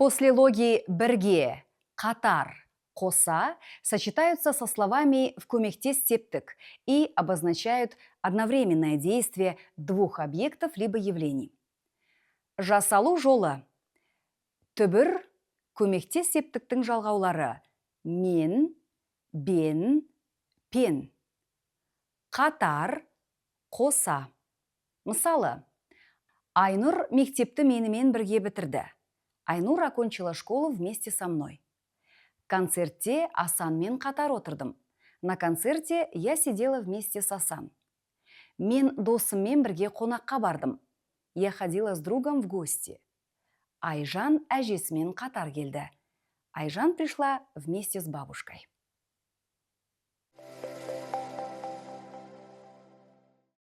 Послелоги «бірге», «қатар», «қоса» сочетаются со словами в көмектес септік и обозначают одновременное действие двух объектов либо явлений. Жасалу жолы. Түбір көмектес септіктің жалғаулары: мен, бен, пен. Қатар, қоса. Мысалы, Айнұр мектепті менімен бірге бітірді. Айнур окончила школу вместе со мной. Концертте Асанмен қатар отырдым. На концерте я сидела вместе с Асан. Мен досыммен бірге қонаққа бардым. Я ходила с другом в гости. Айжан әжесімен қатар келді. Айжан пришла вместе с бабушкой.